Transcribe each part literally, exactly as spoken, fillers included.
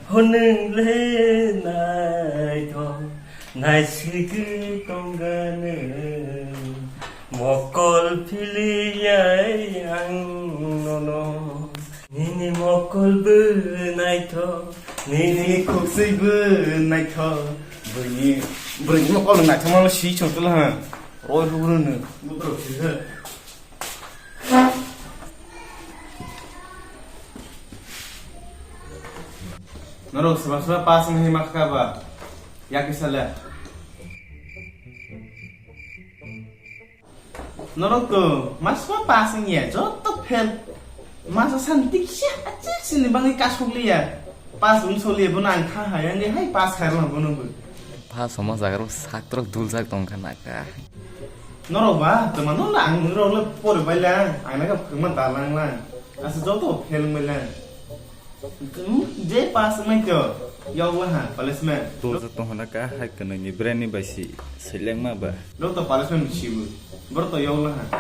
Hwnwng le naithok, naisigwi tongganw, mokol philiyai ang nono. Nini mokol bo naithok, nini khuksui bo naithok. Bwini, bwini mokol naithok malo si chwng tla ha. Roi hugru no. Butro si ha. Norok swbang swbang pass wngwi ma kha ba? Yakisa le. Norok to masma pass wngya, joto fail. Masa san tiksa achik sini bangwi kasuk liya. Pass wng soliya bono ang kha hai, ang hai pass khairokma bono bo. Pass wngma jaga rok sak trok duljak tong kha naka. Norok ba, tama no lang, norok le pori bai lang, ang naka phwrwngma da lang lang. Asa joto fail wngwi lang. Hmm, je pass wngmai to, yokla ha, punishment. Tong tong hana ka hai kwnwi ni brand ni bai si seleng ma ba. Rok to punishment sibu. Bor to yokla ha.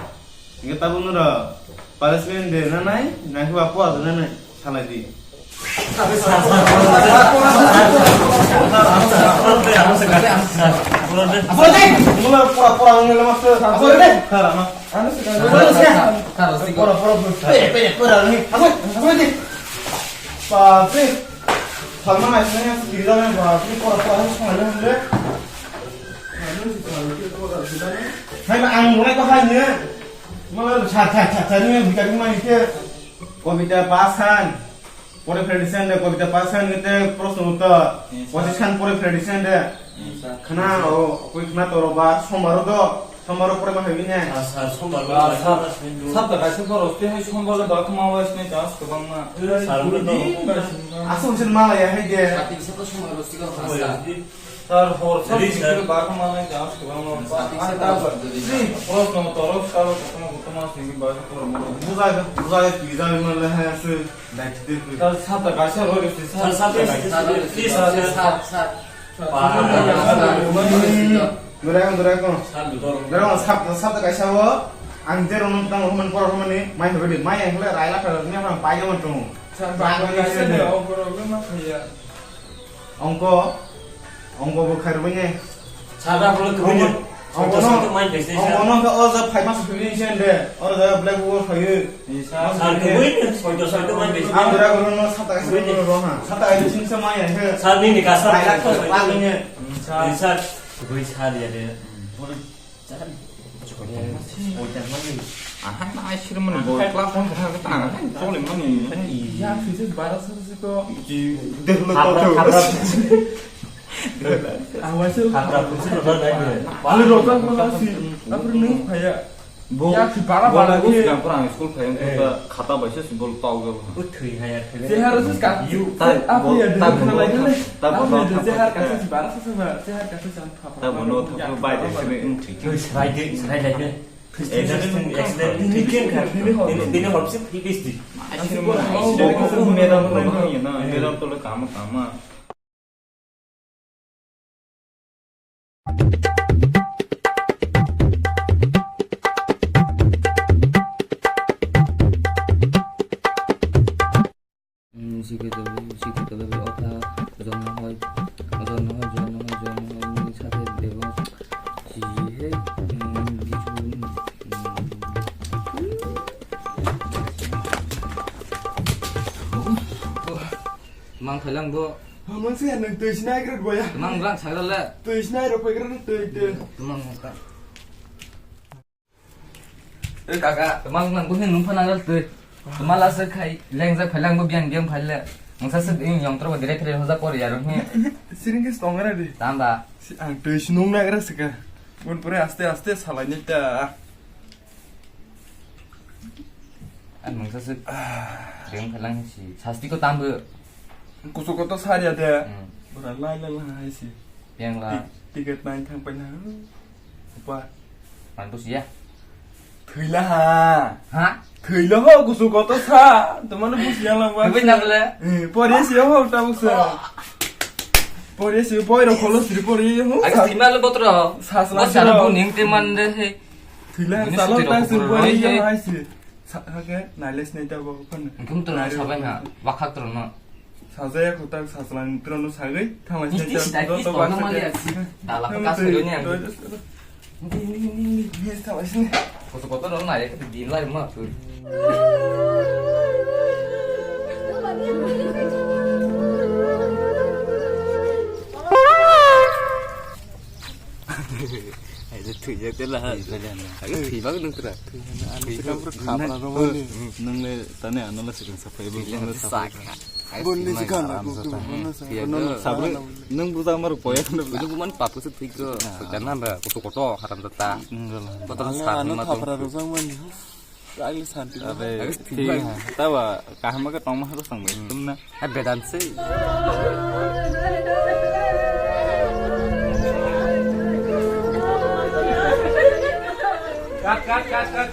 Nge tabu nura punishment de na nai, na huwa po de na nai, salai di. Mula pura pura ngi lama se. Pura pura. Pe pe pura ngi. Apa? Apa di? Bapre, salman aisne kiri jana bapre, pora pora hai songai le hwnle. Hai ma ang nunai ko hai ne. Ma sa sa sa sa ne bika ma ite. Kobita pasan. Pore prediction de, kobita pasan ite proshno uttor. Yes, sir. Position pore prediction de. Yes, sir. Khana o, koi khana toro ba, sombar do. Sombar pore ma habi ne. Sir, sir, sombar ba, sir. Sir, ta kaisa poro, te hai sombar ba, kuma wa sne chance kwbangma. Sir, aswk se mala ya hai de. Sati bisa to sombar ba, sir. Sir, hor, sir, sir. Ba, kuma wa chance kwbangma. Sati bisa to sombar ba. Proshno toro, sir, kotoma, kotoma, singin ba, sir, mala. Buza, buza, buza, mala hai, sir. Sir, sir, ta kaisa roi roi, sir. Sir, sir, ta kaisa. Sir, sir, sir, sir. Dura ko, dura ko. Sir, dura ko. Dura ko, sir, sir, ta kaisa o. Ang je rono tang roman por romani, mai hobedi, mai ang le rai la ka ni ang pai jaman tung. Sir, ba ko ni se de o por le ma khaya. Ongko, ongko bo khairwini. Sir, ba ko le kwbini. Ongko, ongko no, ongko no, o ja phai mas phai ni sen de. O ja black board phai. Sir, kwbini, soito, soito man de. Ang dura ko no sata ka sini ro ha. Sata ka sini sama ya he. Sir, ni ni ka sir. Ai la ko pa ni. Sir, sir. Kwbini sir ya de. Aha, na ai sir mani bo class one kha ta na chole mani. Ya, sisi bara sisi ko. Ji de lo to. Ang waisa. Khabra khusi lo dai de. Ani rojak ma si. Apre nung phaya. Bo ya, si bara bo bara na ko ke. Sigang pura ang school phai ang khata baisa si bol tau ga. U thui ha ya thele. Sehar sis ka. Yu tai apa bo ya, tai dia bo kena lagi ni. Tai bo apa no ya, sehar ka si bara sisi ma, sehar ka si. Ta bono thapro bai de sini wng thwi. Thwi, srai de, srai lai de. Accident, accident, thwi khe kha. Bini, bini hor se thwi khe sti. Bo, bo, bo, madam ko no, na, madam to le kama, kama. Hmm, sikhe tongwi, sikhe tongwi, otha, jono hoi, jono hoi, jono hoi, jono hoi, nini sakhe bebak chiji he, hmm, bisu, hmm. Mang phalang bo. Mang se nang twi sinai grad boya. Mang lang sagra le. Twi sinai ro phagra twi twi. Mang ka. Oi kaka, mang nang buhin nung phana gal twi. Tuma la se khai, leng jak phai lang bo biang biang phai le. Mangsa se ing yong tro dire phre hoja por yar hi. Siring kis tong ra di. Tamba. Si ang twi si nung na gra se ka. Mun pore aste aste salai ni ta. Ang mangsa se biang phai lang si. Sasti ko tambo. Kusu koto sar ya de. Hmm. Bora lai lai lai si. Biang la. Ti-, ticket nine thang pai na. Upa. Ang busiya. Thwila ha. Ha? Thwila ho kusu koto sa. Tomano busiya lang ba. Thwi na bole. Eh, pori si ho ta busa. Pori si pori ro kholo si pori ho. Ag sa. Sima lo botro. Sa sa. Bo sa lo. Bu ning te man de he. Thwila ha. Ini salo suti ta ro si pori ho hai si. Sa ha ke nailes nei ta bo phone. Kum to na sabai na. Wakhak to na. Sajaya kwtal sajlani trono sagwi thanglai Niti sini sidai joto tis baksa tongma khe. Liya si. Dala Thanglai ka sini ni ang. Doi dos. Niti, niti, niti, niti. Yes, thanglai sini. Koso kotor rok na ya kati din lai ma tu. Ai, thwijak tela ha. Thwijak tela. Ai, thwijak nung tra. Thwijak nung tra. Nung le tane ano la sikang sapai bo. Thwijak nung le sapai. Sakha. Bonni sikang aram ko, sata. Bonni sikang. Sabri, nung buza mar poya. Nung buman papu se thwijak. Sakha nanda, koto koto, haram tata. Nung le. Koto ano sakha ano matu. Thapra rojang mani. Kaili santi. Abe, thik ha. Tawa kaham khe tongma habo sangbai. Hmm. Tumna. Ha, bedan se. Cut, cut, cut, cut.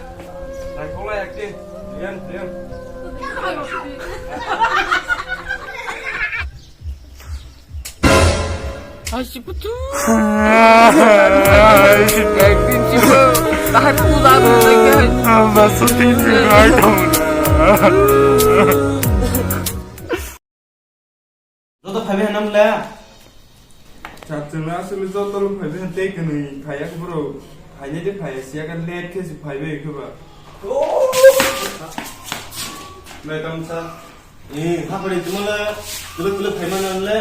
Nangkukla acting. Diam, diam. Hai si putu. Hai si putu. Tahai putu dah tu lagi hai. Masuk T V hai dong. Joto phaibai hanam le. Chakchang asli joto lo phaibai han tei kwnwi phaiya bro. Phainai de phaiya siya kan late khe si phaibai khe ba. Nai tam sa. Eh, hapari tumala, tulu tulu phaimana le.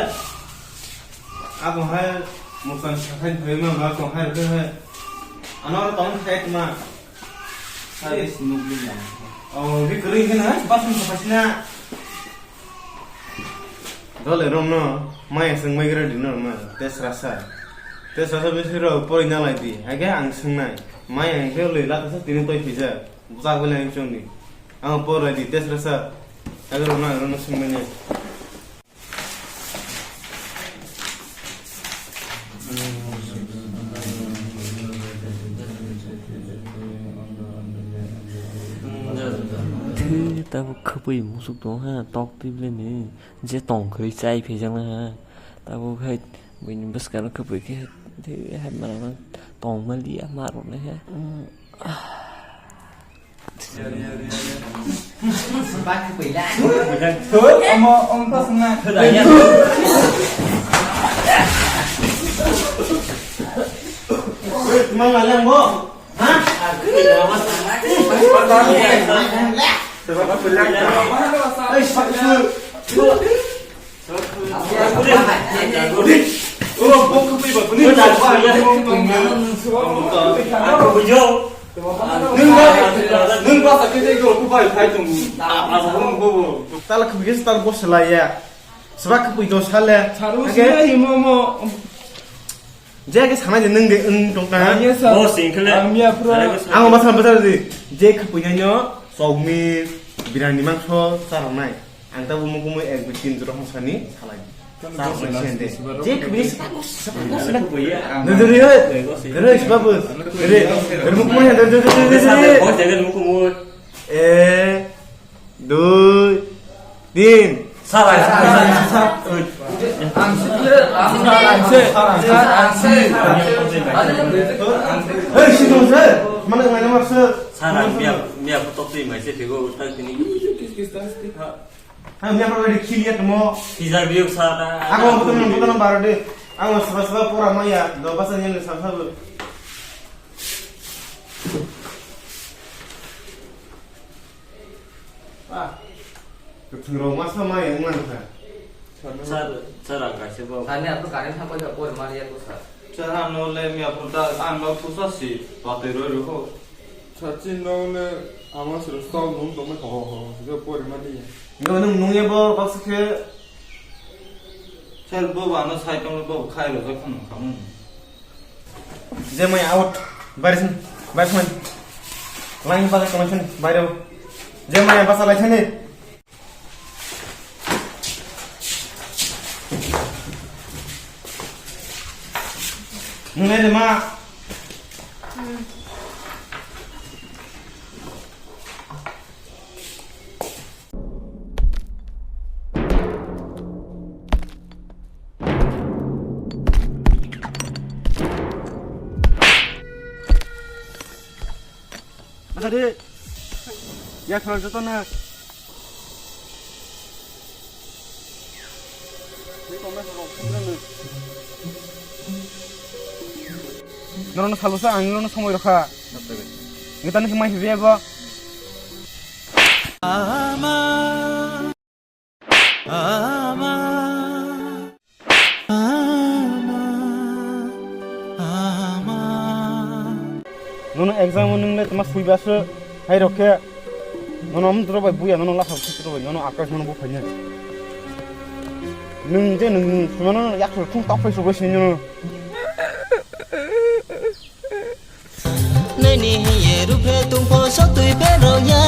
Ako hai, musan sakai phaima, ako hai, ako hai. Ano tong khai tuma. Sai sinuk ni ya. Oh, bi kering kan hai, pas mun kapasina. Dole rom no, mai seng mai gra dino ma, tes rasa. Tes rasa bisi ro pori na lai di, age ang seng nai. Mai ang ke le la ta sa tini toi pija. Bwsakbele ang chwngni. Ang por lai di, test rasa. Agaro na, agaro na swngmani. Tei tabuk khwpwi musuk tong ha, tok twi bwlai ni je tong khwrwi chai phejak na ha. Tabuk hai buini bwskang khwpwi khe tei hai mano tong maliya ma rok nai ha. Bak kwpwi la. Thuk, omo, omo pasang na. Thuk, ya. Mang alang bo. Ha? Ei, sa, sa. Tala khwpikhe tal boss laiya. Swbak khwpwi do sale. Saru sile himo mo. Je ke sanai de nwng de wng tong ta. Ang ya sa. Boss, ingkhle. Ang miya pro. Ang ma sa bajar di. Je khwpwi nai no sogmi birani mangso charok nai. Ang tabuk mukumui ek bai tin jora hosani salai. Sa hosani sende. Je khbini sa ko sa ko sa. Doi doi doi. Doi doi sibabu. Doi doi. Doi mukumui doi doi doi doi. Sa ko jaga mukumui. Eh, doi, tin. Salai. Ang se. Hei, si dong se. Mana mana maksud? Sana miya miya kotok twi mai se phego tak tini. Ang yang pernah di kilia temo. Teaser view sana. Aku betul betul baru deh. Aku sebab sebab pura maya, do bahasa yang sama sama. Ah, ketung roma sama yang mana? Sir, sir, ang kaisa ba. Sani, ang to current thang paisa, por mari ya to, sir. Sir, ano le mi apunta, ano pusa si, patoi roi roi ho. Sachi no le ama sir stau nung tong ho ho ho, jo por mari ya. No nung nung ya bo, bak se. Sir, bo ba no sai tong bo khai ro jo khon kham. Jemai out. Baris, baris man. Lain pada kau macam bairo. Jemai apa salah sini? Mulai deh, Mak. Asa di. Ya, kalau contohnya. Norokno salo sa, ang norokno somoi rokha. Ngeta nang mai hibi abo. Ama, ama, ama, ama. Nono exam o nung le tma sui baso, hai rok khe. Nono amtro bai buya, nono lakhak sutro bai, nono akas nono buphanya. Nung je nung sumano yak thung tok phai subai sini nono. Nini hiye ruphe tungpho sotui pero ya.